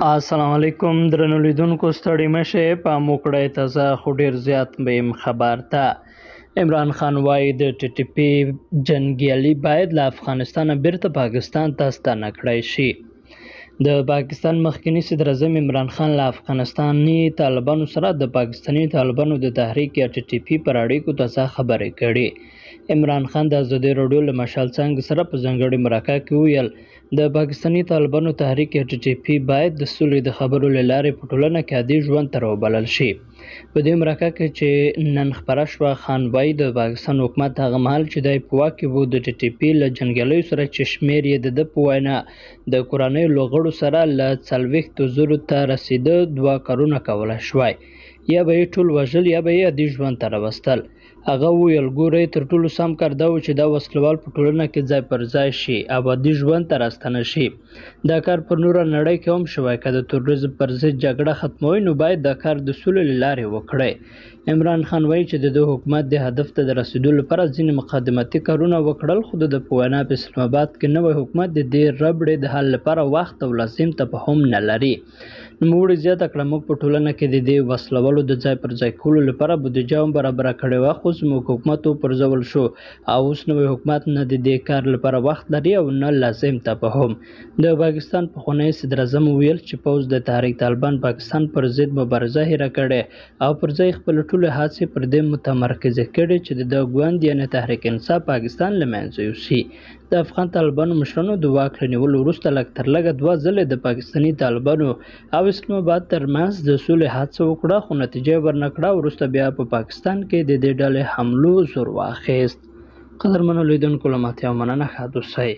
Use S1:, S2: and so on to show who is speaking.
S1: السلام علیکم درنو لیدونکو، ستړي مه شئ. پام وکړئ، تازه خو ډېر زیات مهم خبر ته. عمران خان وایي د ټي ټي پي جنګیالي باید له افغانستانه بیرته پاکستان ته ستانه کړای شي. د پاکستان مخکني صدراعظم عمران خان له افغانستاني طالبانو سره د پاکستاني طالبانو د تحریک یا ټي ټي پي پر اړیکو تازه خبرې کړې. عمران خان د ازادي راډیو له مشال څانګې سره په ځانګړې مرکه کې وویل، د پاکستاني طالبانو تحریک یا ټي ټي پي باید د سولې د خبرو له لارې په ټولنه کې عادي ژوند ته راوبلل شي. په دې مرکه کې چې نن خپره شوه، خان وایي د پاکستان حکومت هغه مهال چې دی په واک کې و، د ټي ټي پي له جنګیالیو سره چې شمېر یې د ده په وینا د کورنیو له غړو سره له 40,000 ته رسېده، دوه کارونه کولای شوای: یا به یې ټول وژل یا به یې عادي ژوند ته راوستل. هغه وویل، ګورئ، تر ټولو سم کار دا و چې دا وسلوال په ټولنه کې ځای پر ځای شي او عادي ژوند ته راستانه شي. دا کار په نوره نړۍ کې هم شوی. که د تروریزم پر ضد جګړه ختموئ نو باید دا کار د سولې له لارې وکړئ. عمران خان وایي چې د ده حکومت دې هدف ته د رسېدو لپاره ځینې مقدماتي کارونه وکړل، خو د ده په وینا په اسلام اباد کې نوی حکومت د دې ربړې د حل لپاره وخت او لازم تفاهم نه لري. نوموړي زیاته کړه، موږ په ټولنه کې د دې وسلوالو د ځای پر ځای کولو لپاره بودیجه هم برابره کړې وه، خو زموږ حکومت وپرځول شو او اوس نوی حکومت نه د دې کار لپاره وخت لري او نه لازم تفاهم. د پاکستان پخوانی صدراعظم وویل چې پوځ د تحریک طالبان پاکستان پر ضد مبارزه هېره کړې او پر ځای خپل ټولې هڅې پر دې متمرکزې کړې چې د ده ګوند یعنې تحریک انصاف پاکستان له منځه یوسي. د افغان طالبانو مشرانو د واک له نیولو وروسته لږ تر لږه دوه ځلې د پاکستاني طالبانو او اسلام اباد ترمنځ د سولې هڅه وکړه، خو نتیجه یې ورنه کړه. وروسته بیا په پاکستان کې د دې ډلې حملو زور واخیست. قدرمنو لیدونکو، له ماتیا مننه، ښاد اوسئ.